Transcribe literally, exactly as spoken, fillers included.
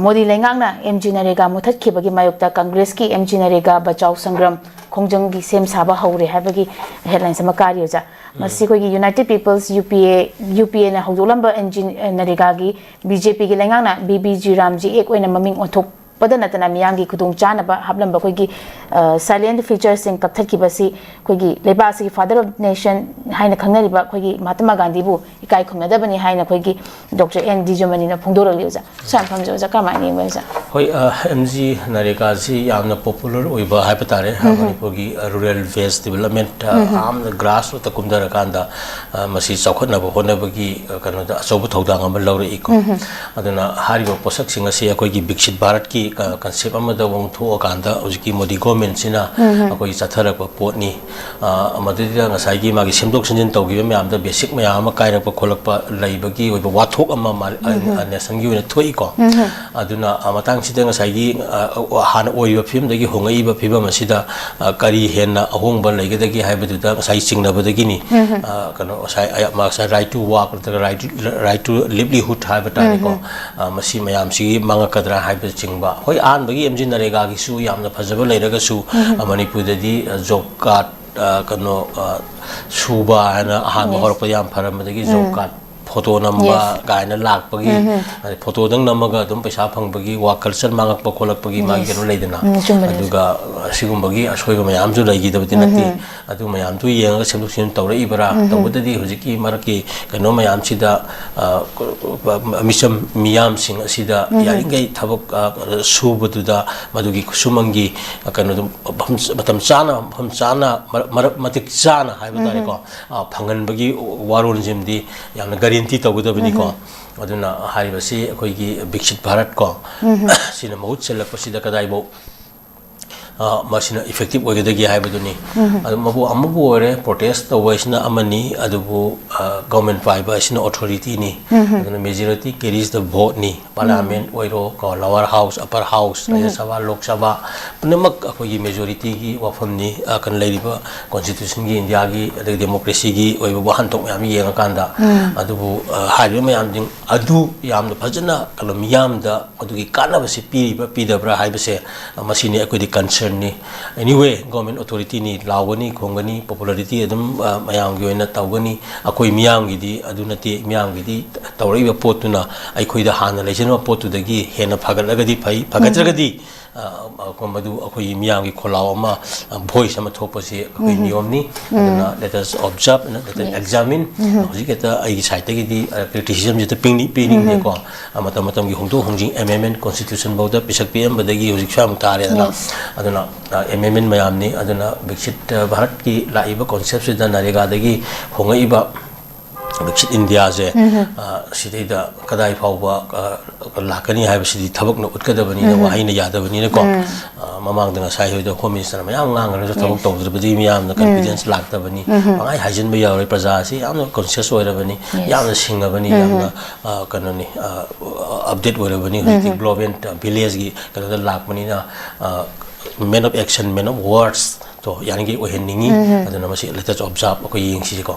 ꯃꯣꯗꯤ ꯂꯩꯉꯥꯛꯅ M G ꯅꯔꯦꯒꯥ ꯃꯨꯊꯠꯈꯤꯕꯒꯤ ꯃꯥꯌꯣꯛꯇ ꯀꯪꯒ꯭ꯔꯦꯁꯀꯤ M G ꯅꯔꯦꯒꯥ Bachao Sangram ꯈꯣꯡꯖꯪꯒꯤ ꯁꯦꯝ ꯁꯥꯕ ꯍꯧꯔꯦ ꯍꯥꯏꯕꯒꯤ ꯍꯦꯗꯂꯥꯏꯟꯁ ꯑꯃ ꯀꯥꯔꯤ ꯑꯣꯖꯥ꯫ ꯃꯁꯤ ꯑꯩꯈꯣꯏꯒꯤ United People's, ꯌꯨ ꯄꯤ ꯑꯦ, ꯌꯨ ꯄꯤ ꯑꯦꯅ ꯍꯧꯗꯣꯛꯂꯝꯕ ꯑꯦꯝ ꯖꯤ ꯅꯔꯦꯒꯥꯒꯤ ꯕꯤ ꯖꯦ ꯄꯤꯒꯤ ꯂꯩꯉꯥꯛꯅ ꯕꯤ ꯕꯤ ꯖꯤ ꯔꯥꯝꯖꯤ ꯑꯦꯛ ꯑꯣꯏꯅ ꯃꯃꯤꯡ ꯑꯣꯟꯊꯣꯛꯄꯗ ꯅꯠꯇꯅ ꯃꯤꯌꯥꯝꯒꯤ ꯈꯨꯗꯣꯡꯆꯥꯅꯕ ꯍꯥꯞꯂꯝꯕ ꯑꯩꯈꯣꯏꯒꯤ ꯁꯥꯏꯂꯦꯟꯠ ꯐꯤꯆꯔꯁꯤꯡ ꯀꯛꯊꯠꯈꯤꯕꯁꯤ ꯑꯩꯈꯣꯏꯒꯤ ꯂꯩꯕꯥꯛ ꯑꯁꯤꯒꯤ ꯐꯥꯗꯔ ꯑꯣꯐ ꯅꯦꯁꯟ ꯍꯥꯏꯅ ꯈꯪꯅꯔꯤꯕ ꯑꯩꯈꯣꯏꯒꯤ ꯃꯍꯥꯇꯃꯥ ꯒꯥꯟꯙꯤꯕꯨ ꯏꯀꯥꯏ ꯈꯨꯝꯅꯗꯕꯅꯤ ꯍꯥꯏꯅ ꯑꯩꯈꯣꯏꯒꯤ ꯗꯣꯛꯇꯔ ꯑꯦꯟ ꯗꯤꯖꯨꯃꯅꯤꯅ ꯐꯣꯡꯗꯣꯔꯛꯂꯤ ꯑꯣꯖꯥ꯫ ꯁ꯭ꯋꯥꯏ ꯃꯐꯝꯁꯦ ꯑꯣꯖꯥ ꯀꯔꯝꯍꯥꯏꯅ ꯌꯦꯡꯕ ꯑꯣꯖꯥ? ꯍꯣꯏ, ꯑꯦꯝ ꯖꯤ ꯅꯔꯦꯒꯥꯁꯤ ꯌꯥꯝꯅ ꯄꯣꯄꯨꯂꯔ ꯑꯣꯏꯕ ꯍꯥꯏꯕ ꯇꯥꯔꯦ꯫ ꯃꯅꯤꯄꯨꯔꯒꯤ ꯔꯨꯔꯦꯜ ꯕꯦꯁ ꯗꯤꯕꯂꯞꯃꯦꯟꯠ, ꯌꯥꯝꯅ ꯒ꯭ꯔꯥꯁ ꯔꯨꯠꯇ ꯀꯨꯝꯊꯔꯀꯥꯟꯗ, ꯑ, ꯃꯁꯤ ꯆꯥꯎꯈꯠꯅꯕ ꯍꯣꯠꯅꯕꯒꯤ, ꯑ, ꯀꯩꯅꯣꯗ ꯑꯆꯧꯕ ꯊꯧꯗꯥꯡ ꯑꯃ ꯂꯧꯔꯛꯏꯀꯣ꯫ ꯑꯗꯨꯅ ꯍꯥꯏꯔꯤꯕ ꯄꯣꯠꯁꯛꯁꯤꯡ ꯑꯁꯤ ꯑꯩꯈꯣꯏꯒꯤ ꯕꯤꯛꯁꯤꯠ ꯚꯥꯔꯠꯀꯤ, ꯑ, ꯀꯟꯁꯦꯞ ꯑꯃꯗ ꯑꯃꯨꯛ ꯊꯣꯛꯑꯀꯥꯟꯗ ꯍꯧꯖꯤꯛꯀꯤ ꯃꯣꯗꯤ ꯒꯣꯔꯃꯦꯟꯁꯤꯅ ꯑꯩꯈꯣꯏꯒꯤ ꯆꯠꯊꯔꯛꯄ ꯄꯣꯠꯅꯤ꯫ ꯑ, ꯃꯗꯨꯗ ꯉꯁꯥꯏꯒꯤ ꯃꯥꯒꯤ ꯁꯦꯝꯗꯣꯛ ꯁꯦꯝꯖꯤꯟ ꯇꯧꯈꯤꯕ ꯃꯌꯥꯝꯗ ꯕꯦꯁꯤꯛ ꯃꯌꯥꯝ ꯑꯃ ꯀꯥꯏꯔꯛꯄ ꯈꯣꯠꯂꯛꯄ ꯂꯩꯕꯒꯤ ꯑꯣꯏꯕ ꯋꯥꯊꯣꯛ ꯑꯃ ꯃꯥ-, ꯑ, ꯅꯦꯁꯟꯒꯤ ꯑꯣꯏꯅ ꯊꯣꯛꯏꯀꯣ꯫ ꯑꯗꯨꯅ, ꯑ, ꯃꯇꯥꯡꯁꯤꯗ ꯉꯁꯥꯏꯒꯤ, ꯑ, ꯍꯥꯟꯅ ꯑꯣꯏꯔꯤꯕ ꯐꯤꯕꯝꯗꯒꯤ ꯍꯣꯡꯉꯛꯏꯕ ꯐꯤꯕꯝ ꯑꯁꯤꯗ, ꯑ, ꯀꯔꯤ ꯍꯦꯟꯅ ꯑꯍꯣꯡꯕ ꯂꯩꯒꯗꯒꯦ ꯍꯥꯏꯕꯗꯨꯗ ꯉꯁꯥꯏ ꯆꯤꯡꯅꯕꯗꯒꯤꯅꯤ꯫ ꯑ, ꯀꯩꯅꯣ, ꯉꯁꯥꯏ, ꯑ, ꯉꯁꯥꯏ right to work ꯅꯠꯇ꯭ꯔꯒ right to, right to livelihood ꯍꯥꯏꯕ ꯇꯥꯔꯦꯀꯣ꯫ ꯑ, ꯃꯁꯤ ꯃꯌꯥꯝꯁꯤꯒꯤ ꯃꯥꯡꯉꯛꯀꯗ꯭ꯔꯥ ꯍꯥꯏꯕꯅꯆꯤꯡꯕ꯫ ꯍꯣꯏ, ꯑꯍꯥꯟꯕꯒꯤ ꯑꯦꯝ ꯖꯤ ꯅꯔꯦꯒꯥꯒꯤꯁꯨ ꯌꯥꯝꯅ ꯐꯖꯕ ꯂꯩꯔꯒꯁꯨ, ꯑ, ꯃꯅꯤꯄꯨꯔꯗꯗꯤ, ꯑ, ꯖꯣꯕ ꯀꯥꯔꯗ, ꯑ, ꯀꯩꯅꯣ, ꯑ, ꯁꯨꯕ ꯍꯥꯏꯅ ꯑꯍꯥꯟꯕ ꯍꯧꯔꯛꯄ ꯌꯥꯝ ꯐꯔꯝꯕꯗꯒꯤ ꯖꯣꯕ ꯀꯥꯔꯗ ꯐꯣꯇꯣ ꯅꯝꯕ ꯀꯥꯏꯅ ꯂꯥꯛꯄꯒꯤ, ꯑꯗꯩ ꯐꯣꯇꯣꯗꯪ ꯅꯝꯃꯒ ꯑꯗꯨꯝ ꯄꯩꯁꯥ ꯐꯪꯕꯒꯤ ꯋꯥꯔꯛ ꯀꯜꯆꯔ ꯃꯥꯡꯉꯛꯄ ꯈꯣꯠꯂꯛꯄꯒꯤ ꯃꯥꯒꯤ ꯀꯩꯅꯣ ꯂꯩꯗꯅ꯫ ꯎꯝ, ꯆꯨꯝꯕꯅꯦ꯫ ꯑꯗꯨꯒ ꯑꯁꯤꯒꯨꯝꯕꯒꯤ ꯑꯁꯣꯏꯕ ꯃꯌꯥꯝꯁꯨ ꯂꯩꯈꯤꯗꯕꯗꯤ ꯅꯠꯇꯦ꯫ ꯑꯗꯨ ꯃꯌꯥꯝꯗꯨ ꯌꯦꯡꯉꯒ ꯁꯦꯝꯗꯣꯛ ꯁꯦꯝꯖꯤꯟ ꯇꯧꯔꯛꯏꯕ꯭ꯔꯥ? ꯇꯧꯕꯗꯗꯤ ꯍꯧꯖꯤꯛꯀꯤ ꯃꯔꯛꯀꯤ ꯀꯩꯅꯣ ꯃꯌꯥꯝꯁꯤꯗ, ꯑ, ꯃꯤꯆꯝ ꯃꯤꯌꯥꯝꯁꯤꯡ ꯑꯁꯤꯗ ꯌꯥꯔꯤꯈꯩ ꯊꯕꯛ, ꯑ, ꯁꯨꯕꯗꯨꯗ ꯃꯗꯨꯒꯤ ꯈꯨꯠꯁꯨꯃꯟꯒꯤ, ꯑ, ꯀꯩꯅꯣꯗꯨ ꯃꯐꯝ, ꯃꯇꯝ ꯆꯥꯅ, ꯃꯐꯝ ꯆꯥꯅ, ꯃꯔꯛ, ꯃꯔꯛ ꯃꯇꯤꯛ ꯆꯥꯅ ꯍꯥꯏꯕ ꯇꯥꯔꯦꯀꯣ, ꯑ, ꯐꯪꯍꯟꯕꯒꯤ ꯋꯥꯔꯣꯜꯁꯤꯃꯗꯤ ꯌꯥꯝꯅ ꯒꯥꯔꯦꯟꯇꯤ ꯇꯧꯒꯗꯕꯅꯤꯀꯣ꯫ ꯑꯗꯨꯅ ꯍꯥꯏꯔꯤꯕꯁꯤ ꯑꯩꯈꯣꯏꯒꯤ ꯕꯤꯛꯁꯤꯠ ꯚꯥꯔꯠ ꯀꯣ, ꯁꯤꯅ ꯃꯍꯨꯠ ꯁꯤꯜꯂꯛꯄꯁꯤꯗ ꯀꯗꯥꯏꯐꯥꯎ ꯑ, ꯃꯁꯤꯅ effective ꯑꯣꯏꯒꯗꯒꯦ ꯍꯥꯏꯕꯗꯨꯅꯤ꯫ ꯑꯗꯨ ꯃꯕꯨ ꯑꯃꯕꯨ ꯑꯣꯏꯔꯦ, protest ꯇꯧꯕ ꯍꯥꯏꯁꯤꯅ ꯑꯃꯅꯤ, ꯑꯗꯨꯕꯨ, ꯑ, government ꯄꯥꯏꯕ ꯍꯥꯏꯁꯤꯅ authority ꯅꯤ꯫ ꯑꯗꯨꯅ majority carries the vote ꯅꯤ꯫ Parliament ꯑꯣꯏꯔꯣ, ꯀꯣ, lower house, upper house, ꯔꯥꯖ꯭ꯌ ꯁꯚꯥ, ꯂꯣꯛ ꯁꯚꯥ, ꯄꯨꯝꯅꯃꯛ ꯑꯩꯈꯣꯏꯒꯤ majority ꯒꯤ ꯋꯥꯐꯝꯅꯤ꯫ ꯑ, ꯀꯩꯅꯣ, ꯂꯩꯔꯤꯕ constitution ꯒꯤ, ꯏꯟꯗꯤꯌꯥꯒꯤ, ꯑꯗꯒꯤ democracy ꯒꯤ ꯑꯣꯏꯕ ꯋꯥꯍꯟꯊꯣꯛ ꯃꯌꯥꯝ ꯌꯦꯡꯉꯀꯥꯟꯗ꯫ ꯑꯗꯨꯕꯨ, ꯑ, ꯍꯥꯏꯔꯤꯕ ꯃꯌꯥꯝꯁꯤꯡ ꯑꯗꯨ ꯌꯥꯝꯅ ꯐꯖꯅ, ꯀꯩꯅꯣ, ꯃꯤꯌꯥꯝꯗ ꯑꯗꯨꯒꯤ ꯀꯥꯟꯅꯕꯁꯤ ꯄꯤꯔꯤꯕ꯭ꯔꯥ, ꯄꯤꯗꯕ꯭ꯔꯥ ꯍꯥꯏꯕꯁꯦ, ꯑ, ꯃꯁꯤꯅꯤ ꯑꯩꯈꯣꯏꯗꯤ concern ꯅꯤ꯫ Anyway, government authority ꯅꯤ, ꯂꯥꯎꯒꯅꯤ, ꯈꯣꯡꯒꯅꯤ, popularity ꯑꯗꯨꯝ, ꯑ, ꯃꯌꯥꯝꯒꯤ ꯑꯣꯏꯅ ꯇꯧꯒꯅꯤ꯫ ꯑꯩꯈꯣꯏ ꯃꯤꯌꯥꯝꯒꯤꯗꯤ ꯑꯗꯨ ꯅꯠꯇꯦ, ꯃꯤꯌꯥꯝꯒꯤꯗꯤ ꯇꯧꯔꯛꯏꯕ ꯄꯣꯠꯇꯨꯅ ꯑꯩꯈꯣꯏꯗ ꯍꯥꯟꯅ ꯂꯩꯖꯔꯝꯕ ꯄꯣꯠꯇꯨꯗꯒꯤ ꯍꯦꯟꯅ ꯐꯒꯠꯂꯒꯗꯤ ꯐꯩ, ꯐꯒꯠꯇ꯭ꯔꯒꯗꯤ, ꯑ, ꯑ, ꯃꯗꯨ ꯑꯩꯈꯣꯏꯒꯤ ꯃꯤꯌꯥꯝꯒꯤ ꯈꯣꯜꯂꯥꯎ ꯑꯃ, ꯑ, voice ꯑꯃ ꯊꯣꯛꯄꯁꯤ ꯑꯩꯈꯣꯏ ꯅꯤꯌꯣꯝꯅꯤ꯫ ꯑꯗꯨꯅ let us observe and let us examine꯫ ꯍꯧꯖꯤꯛ ꯍꯦꯛꯇ ꯑꯩꯒꯤ side ꯇꯒꯤꯗꯤ, ꯑ, criticism ꯁꯤ ꯍꯦꯛꯇ ꯄꯤꯅꯤꯡ-, ꯄꯤꯅꯤꯡꯗꯦꯀꯣ꯫ ꯑ, ꯃꯇꯝ ꯃꯇꯝꯒꯤ ꯍꯣꯡꯗꯣꯛ ꯍꯣꯡꯖꯤꯟ, amendment constitution ꯐꯥꯎꯗ ꯄꯤꯁꯛ ꯄꯤꯛꯑꯝꯕꯗꯒꯤ ꯍꯧꯖꯤꯛ ꯁ꯭ꯋꯥꯏꯃꯨꯛ ꯇꯥꯔꯦꯗꯅ꯫ ꯑꯗꯨꯅ, ꯑ, amendment ꯃꯌꯥꯝꯅꯤ꯫ ꯑꯗꯨꯅ ꯕꯤꯛꯁꯤꯠ, ꯑ, ꯚꯥꯔꯠꯀꯤ ꯂꯥꯛꯏꯕ concept ꯁꯤꯗ ꯅꯔꯦꯒꯥꯗꯒꯤ ꯍꯣꯡꯉꯛꯏꯕ ꯕꯤꯛꯁꯤꯠ ꯏꯟꯗꯤꯌꯥꯁꯦ, ꯑ, ꯁꯤꯗꯩꯗ ꯀꯗꯥꯏ ꯐꯥꯎꯕ, ꯑ, ꯂꯥꯛꯀꯅꯤ ꯍꯥꯏꯕꯁꯤꯗꯤ ꯊꯕꯛꯅ ꯎꯠꯀꯗꯕꯅꯤꯅ, ꯋꯥꯍꯩꯅ ꯌꯥꯗꯕꯅꯤꯅꯀꯣ꯫ ꯑ, ꯃꯃꯥꯡꯗ ꯉꯁꯥꯏ ꯍꯣꯏꯗ Home Minister ꯅ ꯃꯌꯥꯝ ꯉꯥꯡꯈ꯭ꯔꯁꯨ, ꯊꯕꯛ ꯇꯧꯗ꯭ꯔꯕꯗꯤ ꯃꯤꯌꯥꯝꯅ confidence ꯂꯥꯛꯇꯕꯅꯤ꯫ ꯄꯪꯍꯥꯏ ꯍꯥꯏꯖꯤꯟꯕ ꯌꯥꯔꯣꯏ꯫ ꯄ꯭ꯔꯖꯥꯁꯤ ꯌꯥꯝꯅ conscious ꯑꯣꯏꯔꯕꯅꯤ, ꯌꯥꯝꯅ ꯁꯤꯡꯉꯕꯅꯤ, ꯌꯥꯝꯅ, ꯑ, ꯀꯩꯅꯣꯅꯤ, ꯑ, update ꯑꯣꯏꯔꯕꯅꯤ꯫ ꯍꯧꯖꯤꯛꯇꯤ Global Village ꯒꯤ ꯀꯩꯅꯣꯗ ꯂꯥꯛꯄꯅꯤꯅ, ꯑ, man of action, man of words ꯇꯣ ꯌꯥꯔꯤꯈꯩ ꯑꯣꯏꯍꯟꯅꯤꯡꯉꯤ꯫ ꯑꯗꯨꯅ ꯃꯁꯤ let us observe, ꯑꯩꯈꯣꯏ ꯌꯦꯡꯁꯤꯀꯣ꯫